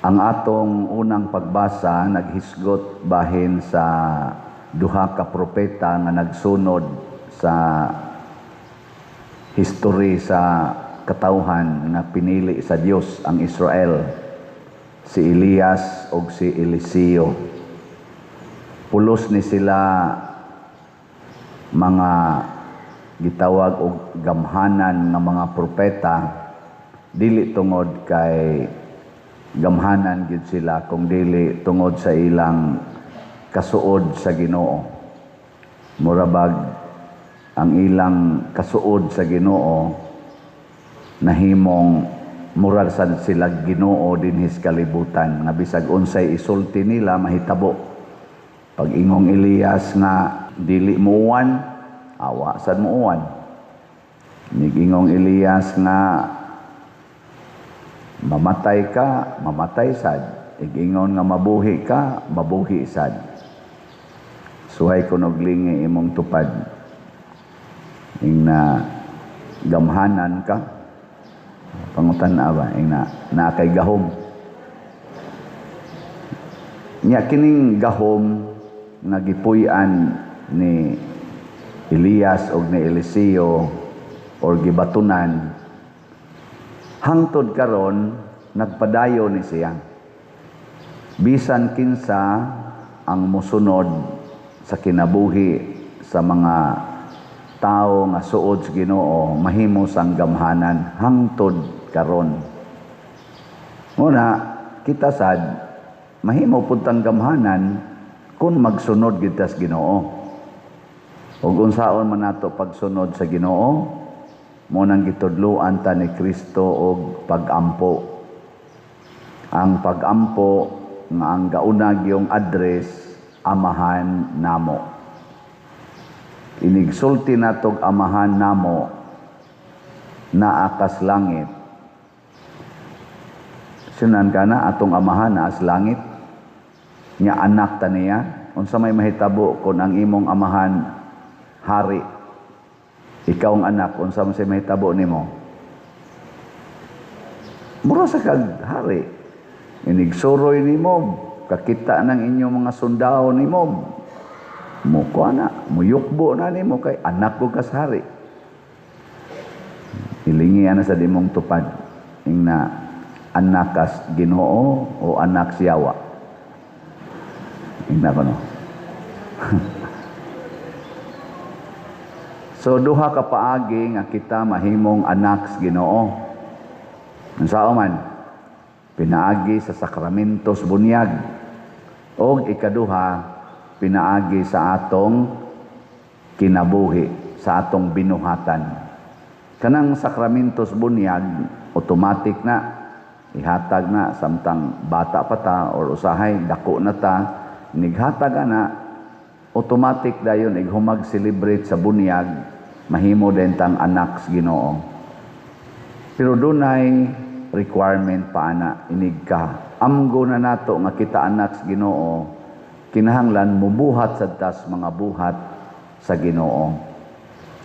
Ang atong unang pagbasa naghisgot bahin sa duha ka propeta nga nagsunod sa history sa katawhan nga pinili sa Dios, ang Israel, si Elias ug si Eliseo. Pulos ni sila mga gitawag og gamhanan nga mga propeta, dili tungod kay gamhanan gyud sila, kung dili tungod sa ilang kasuod sa Ginoo. Murabag ang ilang kasuod sa Ginoo nahimong mura sad sila Ginoo dinhis kalibutan nga bisag unsay isulti nila, mahitabo. Pag ingong Elias nga dili muuwan, awa sad muuwan. Nigingong Elias nga mamatay ka, mamatay sad. Igingon nga mabuhi ka, mabuhi sad. Suhay kun og lingi imong tupad. Ing na gamhanan ka, pangutan na ba, ing na naa kay gahom. Nya kining gahom nga gipuy-an ni Elias og ni Eliseo or gibatunan, hangtod karon nagpadayon ni siya. Bisan kinsa ang mosunod sa kinabuhi sa mga tao nga suod sa Ginoo, mahimo sang gamhanan hangtod karon. Muna kita sad mahimo pud tang gamhanan kung magsunod gid ta sa Ginoo. Ug unsaon man nato pagsunod sa Ginoo? Mo nang gitudloan ta ni Kristo og pag-ampo. Ang pag-ampo nga ang gauna gyung address, "Amahan namo." Inigsulti natog "Amahan namo naa kas langit." Sinan ka na atong amahan naa sa langit. Nya anak ta niya. Unsa may mahitabo kung ang imong amahan hari? Ikaw ang anak, unsa man say mahitabo nimo? Mura sa kag hari. Inigsuroy nimo, kakita ng inyong mga sundao nimo. Mukuha na, muyukbo na nimo kay anak ko kas hari. Ilingi na sa dimong tupad. Ing na anak kas Ginoo o anak siyawa. Ing na ko no. So duha ka paagi nga kita mahimong anak sa Ginoo. Unsa man? Pinaagi sa sakramentos bunyag. Og ikaduha, pinaagi sa atong kinabuhi, sa atong binuhatan. Kanang sakramentos bunyag, automatic na ihatag na samtang bata pa ta or usahay dako na ta, nighatag na, automatic dayon ighumag celebrate sa bunyag, mahimo din tang anak sa Ginoo. Pero dunay requirement pa ana. Inig ka amgo na nato nga kita anak sa Ginoo, kinahanglan mubuhat sad tas mga buhat sa Ginoo.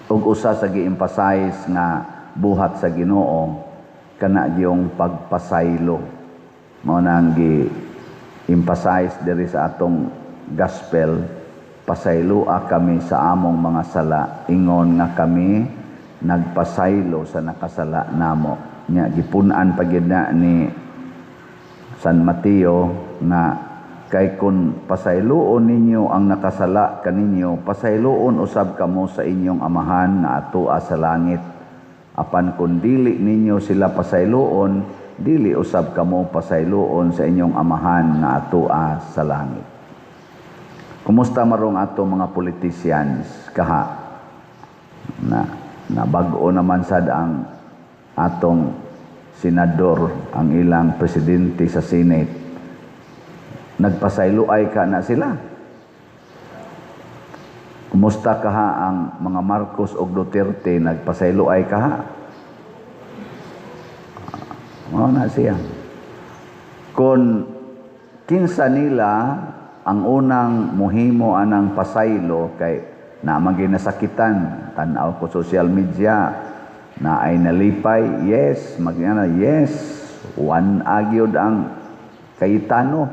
Ug usa sa gi-emphasize nga buhat sa Ginoo kana yung pagpasaylo. Mao nang gi-emphasize diri sa atong gospel, "Pasayloa kami sa among mga sala ingon nga kami nagpasaylo sa nakasala namo." Nya gipun-an pa gyud na ni San Mateo nga kay kung pasayloon ninyo ang nakasala kaninyo, pasayloon usab kamo sa inyong Amahan nga atoa sa langit. Apan kung dili ninyo sila pasayloon, dili usab kamo pasayloon sa inyong Amahan nga atoa sa langit. Kumusta marong ato mga politicians kaha? Na nabag-o naman sad ang atong senador, ang ilang presidente sa Senate. Nagpasayloay ka na sila? Kumusta kaha ang mga Marcos og Duterte, nagpasayloay kaha? Mao na siya. Kung kinsa nila ang unang muhimo anang pasaylo, kay na ginasakitan, tan-aw ko social media na ay nalipay, yes, magyana, yes, one agyod ang Cayetano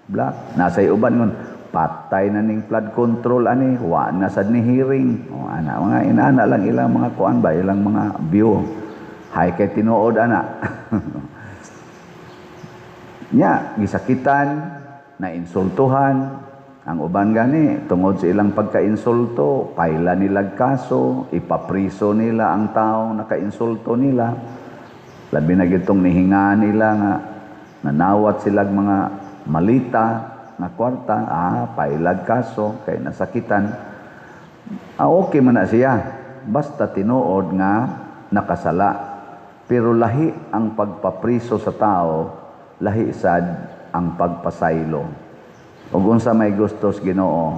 Black. Nasa uban ngon patay na ning flood control ani, wa na sad ni hearing. O ana mga inana lang ilang mga kuan ba, ilang mga view. Hay kay tinuod ana. Nya gisakitan, na insultuhan ang uban gani tungod sa ilang pagkainsulto, paila nila kaso, ipapriso nila ang taong nakainsulto nila. Labi na gitong nihinga nila nga nanawat silag mga malita nga kwarta, pailag kaso kay nasakitan. Okay man na siya basta tinuod nga nakasala. Pero lahi ang pagpapriso sa tao, lahi sad ang pagpasaylo. Ug unsa may gustos Ginoo,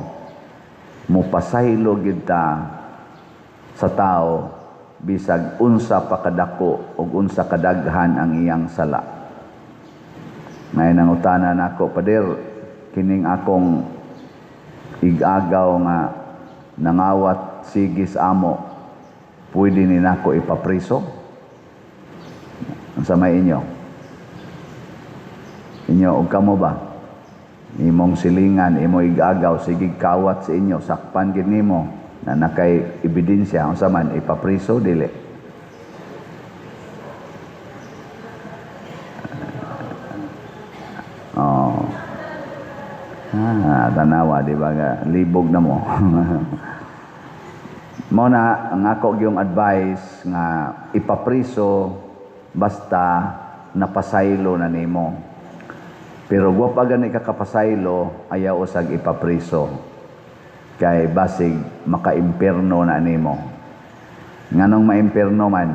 mupasaylo gid ta sa tao bisag unsa pa kadako ug unsa kadaghan ang iyang sala. May nangutana nako, Pader, kining akong igagaw nga nangawat sigis amo, pwede ni nako ipapriso? Unsa may inyo? Inyo og kamo ba? Imong silingan, imo igagaw, sige kawat sa inyo, sakpan gid nimo na nakay ebidensya, unsa man ipapriso dili? Oh. Tanawa di ba nga libog na mo. Mao na ang ako gyung advice nga ipapriso basta napasaylo na nimo. Pero wa pa gani ka kapasaylo, ayaw usag ipapriso. Kay basig makaimperno na nimo. Nganong maimperno man?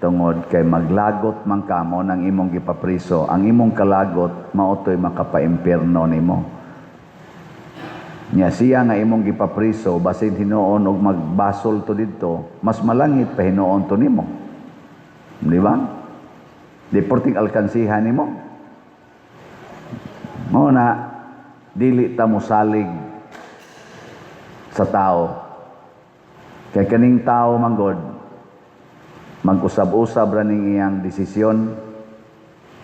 Tungod kay maglagot man kamo ng imong gipapriso, ang imong kalagot maotoy makapaimperno nimo. Nya siya nga imong gipapriso, basin hinuon og magbasol to didto, mas malangit pa hinuon to nimo. Di ba? Di porting alkansihan nimo. Mao na dili ta mosalig sa tao. Kay kaning tao manggod mag-usab-usab ra ning iyang desisyon.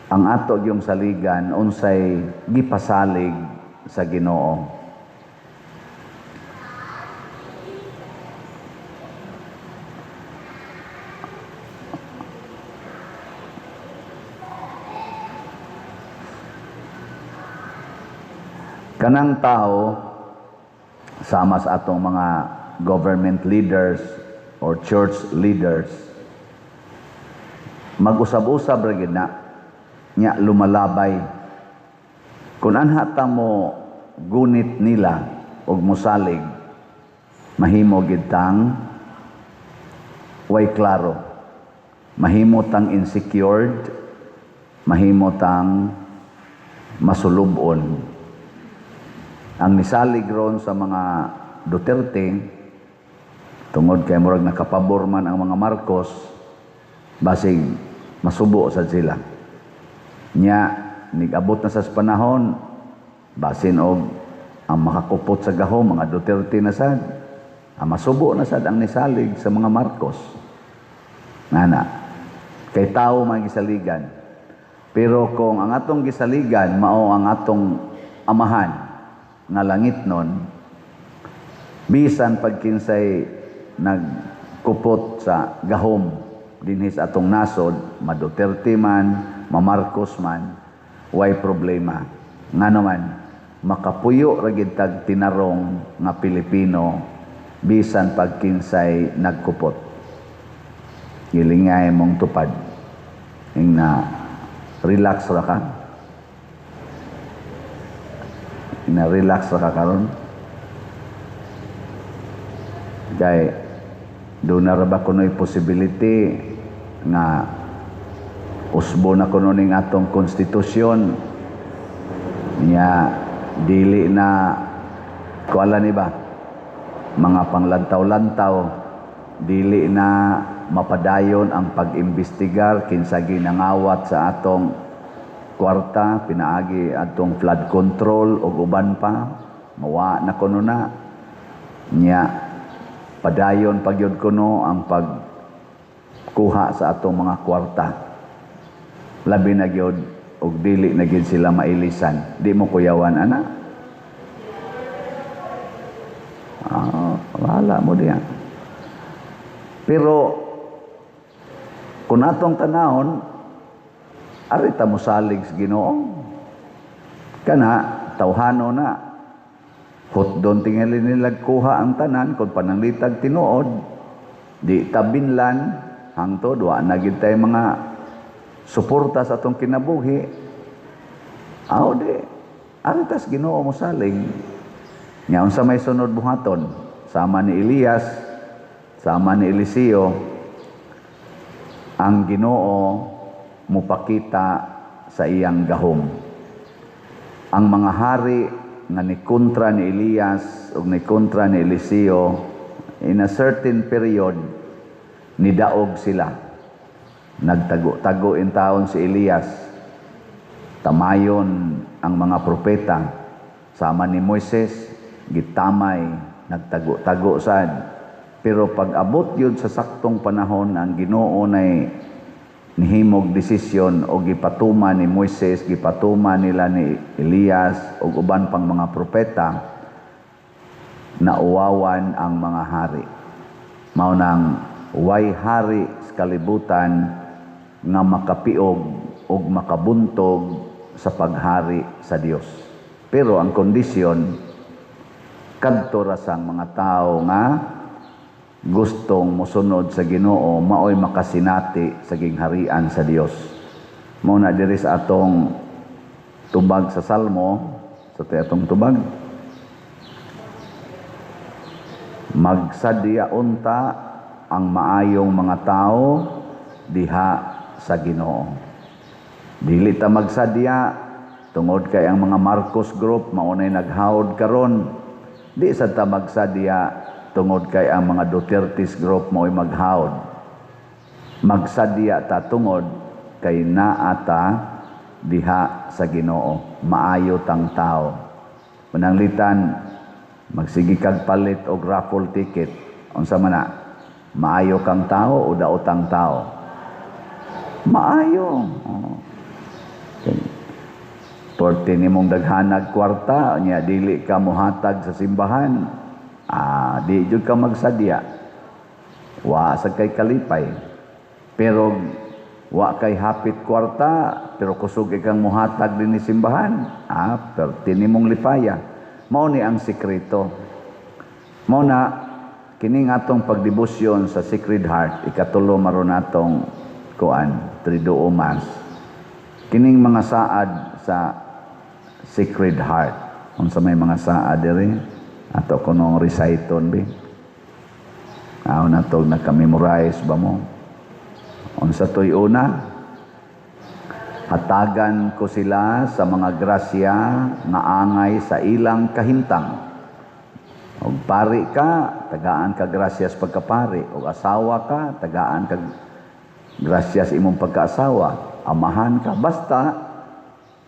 Ang ato gyung saligan unsay gipasalig sa Ginoo. Kanang tao sama sa atong mga government leaders or church leaders, mag-usab-usab ra gid na nya lumalabay. Kung anha ta mo gunit nila og mosalig, mahimo gid tang way klaro, mahimo tang insecured, mahimo tang masulubon. Ang nisalig ron sa mga Duterte, tungod kay murag nakapabor man ang mga Marcos, basig masubo sad sila. Nya nigabot na sa panahon, basin og ang makakupot sa gahom mga Duterte na sad, ang masubo na sad ang nisalig sa mga Marcos. Ngana kay tao man gisaligan. Pero kung ang atong gisaligan mao ang atong amahan nga langit nun, bisan pagkinsay nagkupot sa gahom dinhi sa atong nasod, ma-Duterte man, ma-Marcos man, way problema. Ngano man, makapuyo ra gid tag tinarong nga Pilipino bisan pagkinsay nagkupot. Gilingay mong tupad. Ing na relax ra ka. Na relax ra ka karon. Kay doon na ra ba kuno'y possibility nga usbo na kuno ning atong konstitusyon nya dili na kuala ni ba mga panglantaw-lantaw, dili na mapadayon ang pag-imbestigar kinsa ginangawat sa atong kwarta pinaagi atong flood control ug uban pa, mawa na kuno na nya padayon pagyud kuno ang pagkuha sa atong mga kwarta. Labi na gyud ug dili na gid sila mailisan. Di mo kuyawan ana? Ah, wala mo diya. Pero kung atong tanahon, ari ta mosalig sa Ginoo. Kana tawhano na hotdon tingali nila kuha ang tanan kung pananglitag tinuod di tabinlan hangtod wa na gid tay mga suporta sa atong kinabuhi. Aw di ari tas Ginoo mosalig. Nya unsa may sunod buhaton? Sama ni Elias, sama ni Eliseo, ang Ginoo mupakita sa iyang gahom. Ang mga hari nga nikontra ni Elias ug nikontra ni Eliseo, in a certain period nidaog sila. Nagtago-tago in taon si Elias. Tamayon ang mga propeta sama ni Moises, gitamay, nagtago-tago sad. Pero pag abot yun sa saktong panahon, ang Ginoo nay nihimog desisyon o gipatuma ni Moises, gipatuma nila ni Elias o uban pang mga propeta, nauwawan ang mga hari. Mao nang way hari sa kalibutan nga makapiog o makabuntog sa paghari sa Dios. Pero ang kondisyon, kadto ra sang mga tao nga gustong mosunod sa Ginoo, maoy makasinati sa gingharian sa Dios. Mao na diri sa atong tubag sa Salmo, sa atong tubag, magsadya unta ang maayong mga tao diha sa Ginoo. Dili ta magsadya tungod kay ang mga Marcos Group maunay naghawod karon. Di sad ta magsadya tungod kay ang mga Duterte's Group mao'y maghawod. Magsadya ta tungod kay naa ta diha sa Ginoo, maayo tang tao. Pananglitan magsige kag palit og raffle ticket, unsa man na? Maayo kang tao o daotang tao? Maayo. Oh. Porte nimong daghanag kwarta, nya dili ka mohatag sa simbahan, di jud ka magsadya. Wa sa kay kalipay. Pero wa kay hapit kwarta, pero kusog ikang mohatag dinhi simbahan, perti nimong lipaya. Mao ni ang sekreto. Mao na kining atong pagdebosyon sa Sacred Heart, ikatulo maron atong kuan, Triduo Mass. Kining mga saad sa Sacred Heart. Unsa may mga saad diri? Ato kunong reciton bi. Aw na tog naka-memorize ba mo? Unsa toy una? Hatagan ko sila sa mga grasya nga angay sa ilang kahimtang. Og pari ka, tagaan ka grasyas pagkapari. Og asawa ka, tagaan ka grasyas imong pagkaasawa. Amahan ka. Basta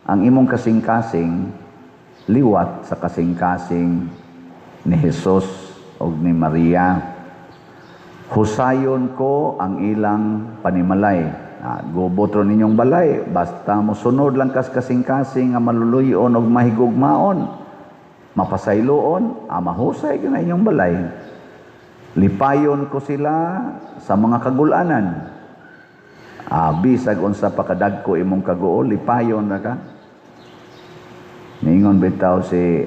ang imong kasing-kasing liwat sa kasing-kasing ni Jesus og ni Maria. Husayon ko ang ilang panimalay. Gubot ro ninyong balay, basta mosunod lang kas kasing-kasing nga maluluyon og mahigugmaon, mapasayloon, mahusay gyud na inyong balay. Lipayon ko sila sa mga kagulanan. Bisag unsa pa kadagko imong kaguol, lipayon ra ka. Niingon bitaw si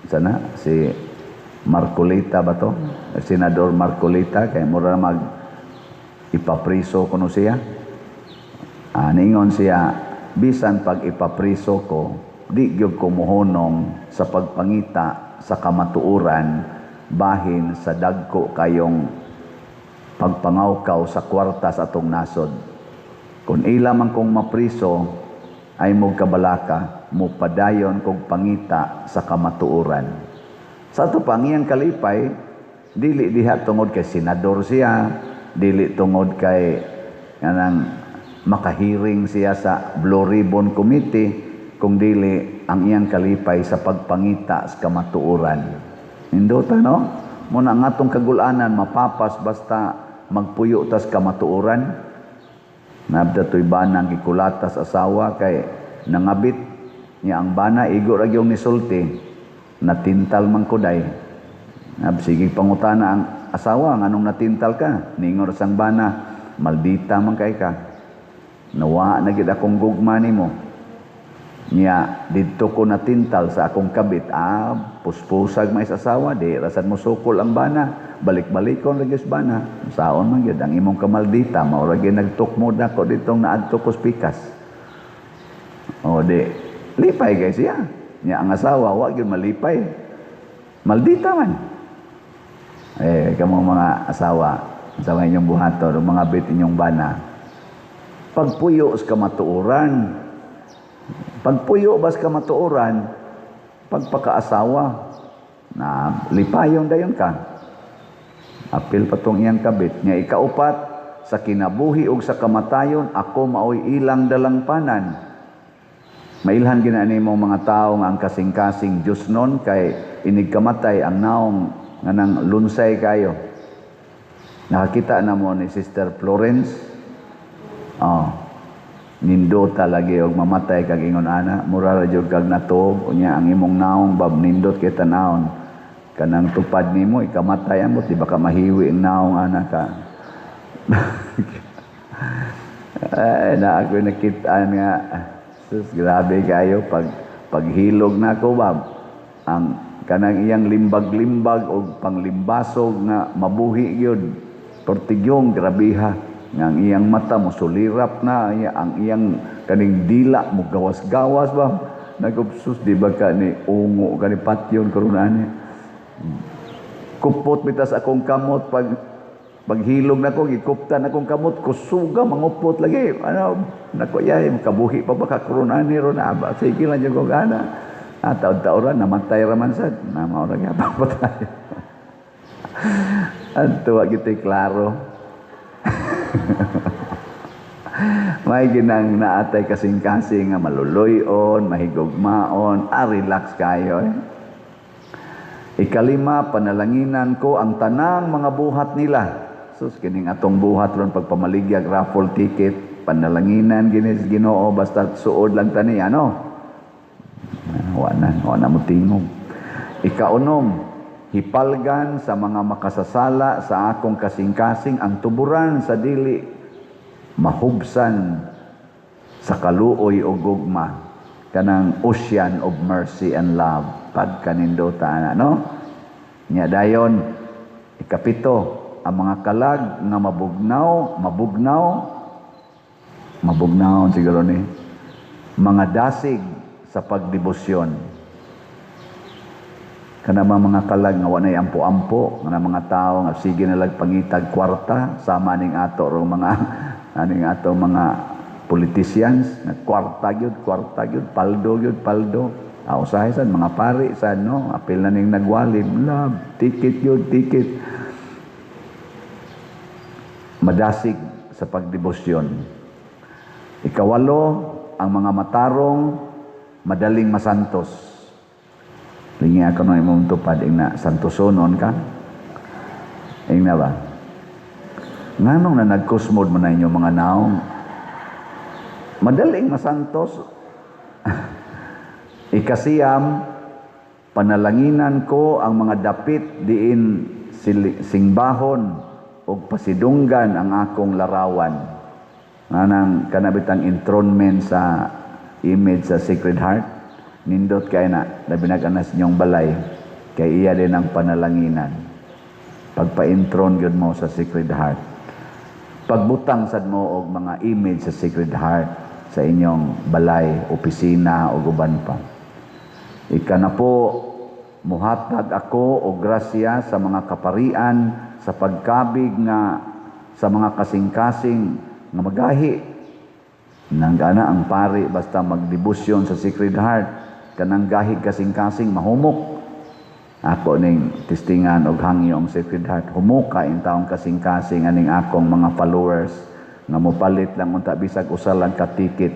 sana si Marcoleta ba to? Senador Marcoleta, kay mura mag ipapriso kuno siya. Niingon siya, bisan pag ipapriso ko, di gyud ko mohonong sa pagpangita sa kamatuoran bahin sa dagko kayong pagpangawkaw sa kwarta sa atong nasod. Kung ila man kong mapriso, ay mo kabalaka, mo padayon kog pangita sa kamatuoran. Sa ato pa, ang iyang kalipay, dili diha tungod kay senador siya, dili tungod kay kanang makahiring siya sa Blue Ribbon Committee, kung dili ang iyang kalipay sa pagpangita sa kamatuoran. Nindota, no? Muna ang atong kagulanan mapapas basta magpuyo tas kamatuoran. Nabda to'y banang gikulatas asawa kay nangabit niya ang bana, igo ra gyud nisulti, "Natintal man ko day." Nab sige pangutana ang asawa, "Nganong natintal ka?" Ningon sang bana, "Maldita man kay ka. Nawa na gid akong gugma nimo. Nya didto ko natintal sa akong kabit." Ah, puspusag may asawa, di rasan mo sukol ang bana. Balik-balikon lagi sa bana. "Saon man gyud ang imong kamaldita, mao ra gyud nagtukmod ako ditong naadto ko sa pikas." O di lipay kay siya. Nya ang asawa wa gyud malipay. Maldita man. Eh, kamo mga asawa, sa inyong buhaton, o mga bit inyong bana. Pagpuyo sa kamatuoran, pagpuyo bas kamatuoran, pagpakaasawa, na lipayon dayon ka. Apil pa tong iyang kabit. Nya ikaupat, sa kinabuhi ug sa kamatayon, ako maoy ilang dalangpanan. Mailhan gina nimo mga tao nga ang kasing-kasing Diyos nun kay inig kamatay ang naong nga nang lunsay kayo. Nakakita na mo ni Sister Florence. Oh, nindota lagi og mamatay kag ingon ana, mura ra jud kag natuog. Unya ang imong naong bab, nindot kay tanawon, kanang tupad nimo ikamatay, amot di ba ka mahiwi ang naong ana ka. Ay, na ako nakitaan nga, sus, grabe kayo pag paghilog na ako bab, ang kanang iyang limbag-limbag og panglimbasog nga mabuhi gyud pertigyong grabiha nga ang iyang mata mo sulirap na, ang iyang kaning dila mo gawas-gawas ba. Nagupsus, di ba ka ni ungo ka ni patyon karon ani. Kupot bitas akong kamot pag paghilog nako, gikuptan akong kamot, kusuga mangupot lagi. Ano nako yay, kabuhi pa ba ka karon ani ron aba? Sige lang jud ko gana. Ah, taon-taoran namatay ra man sad na, mao ra gyapon patay. Adto wa gito'y klaro. May ginang naatay kasing-kasing nga maluloy-on, mahigugmaon, ah, relax kayo eh. Ikalima, panalanginan ko ang tanang mga buhat nila. Sus, kining atong buhat ron pagpamaligyag raffle ticket, panalanginan ginis Ginoo basta suod lang tani ano. Ah, wa na mo tingog. Ikaunom, hipalgan sa mga makasasala sa akong kasing-kasing ang tuburan sa dili mahubsan sa kaluoy o gugma, kanang ocean of mercy and love pagkanindota na, no? Nya dayon, ikapito, ang mga kalag nga mabugnaw, mabugnaw, mabugnaw siguro ni mga dasig sa pagdebosyon, kana mga kalag nga wanay ampo-ampo, nga mga tao nga sige na lag pangitag kwarta, sama ning ato rong mga aning ato mga politicians nga kwarta gyud, kwarta gyud, paldo gyud, paldo. Ah, usahay sad mga pari sad, no? Apil na ning nagwalim, love ticket gyud, ticket. Madasig sa pagdebosyon. Ikawalo, ang mga matarong madaling masantos. Lingi ako no imong tupad ing na santosonon ka. Ing na ba? Nganong na nagkusmod man na inyong mga naong? Madaling masantos. Ikasiyam, panalanginan ko ang mga dapit diin singbahon og pasidunggan ang akong larawan. Nganang kanabitang enthronement sa image sa Sacred Heart, nindot kay na, labi na kanas inyong balay, kay iya din ang panalanginan. Pagpa-enthrone gyud mo sa Sacred Heart. Pagbutang sad mo og mga image sa Sacred Heart sa inyong balay, opisina o uban pa. Ika na po, muhatag ako og grasya sa mga kaparian sa pagkabig nga sa mga kasing-kasing nga magahi. Nang gana ang pari basta magdebosyon sa Sacred Heart, kanang gahig kasing-kasing mahumok. Ako ning testingan og hangyo ang Sacred Heart, humuka in taong kasing-kasing aning akong mga followers nga mopalit lang unta bisag usa lang ka ticket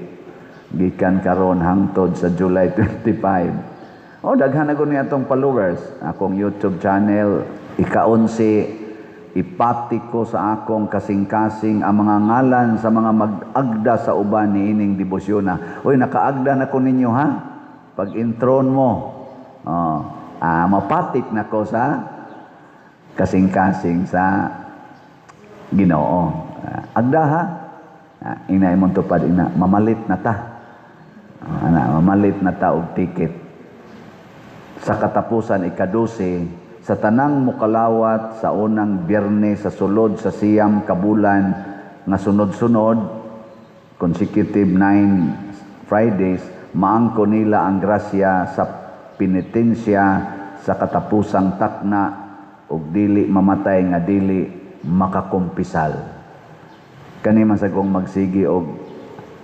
gikan karon hangtod sa July 25. Oh, daghan na gud ni atong followers. Akong YouTube channel, ika-11, Ipati ko sa akong kasing-kasing ang mga ngalan sa mga mag-agda sa uban niining debosyona. Uy, nakaagda na ko ninyo, ha? Pag intron mo, oh, mapatik na ko sa kasing-kasing sa Ginoo. Agda ha? Ina imong tupad ina, mamalit na ta. Ana, mamalit na ta og ticket. Sa katapusan, ika-12, sa tanang mukalawat sa unang Biyernes sa sulod sa 9 ka bulan nga sunod-sunod, consecutive 9 Fridays, maangko nila ang grasya sa penitensya sa katapusang takna ug dili mamatay nga dili makakumpisal. Kani man sa kung magsigi og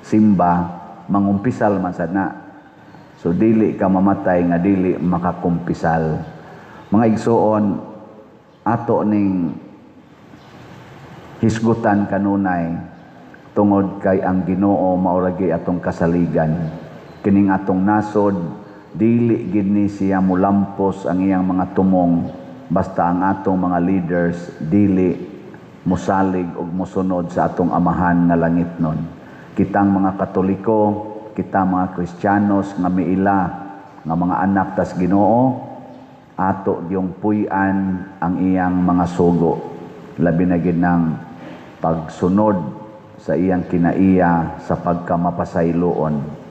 simba, mangumpisal man sad na. So dili ka mamatay nga dili makakumpisal. Mga igsuon, ato ning hisgutan kanunay tungod kay ang Ginoo mao ra gyud atong kasaligan. Kining atong nasod, dili gid ni siya mulampos ang iyang mga tumong basta ang atong mga leaders dili musalig og musunod sa atong Amahan nga langitnon. Kitang mga Katoliko, kita mga Kristiyanos nga miila nga mga anak tas Ginoo, ato gyung puy-an ang iyang mga sugo, labi na gid ng pagsunod sa iyang kinaiya sa pagkamapasayloon.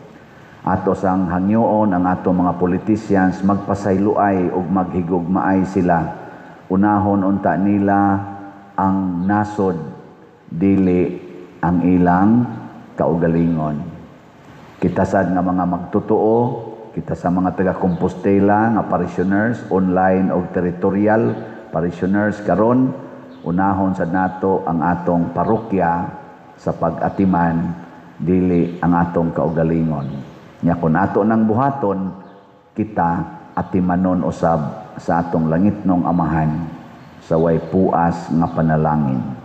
Ato sang hangyoon ang ato mga politicians magpasayloay ug maghigugmaay sila. Unahon unta nila ang nasod, dili ang ilang kaugalingon. Kita sad nga mga magtotoo, kita sa mga taga Compostela nga parishioners, online o territorial parishioners karon, unahon sad nato ang atong parokya sa pag-atiman, dili ang atong kaugalingon. Nya kun ato nang buhaton, kita atimanon usab sa atong langitnong Amahan sa way puas nga panalangin.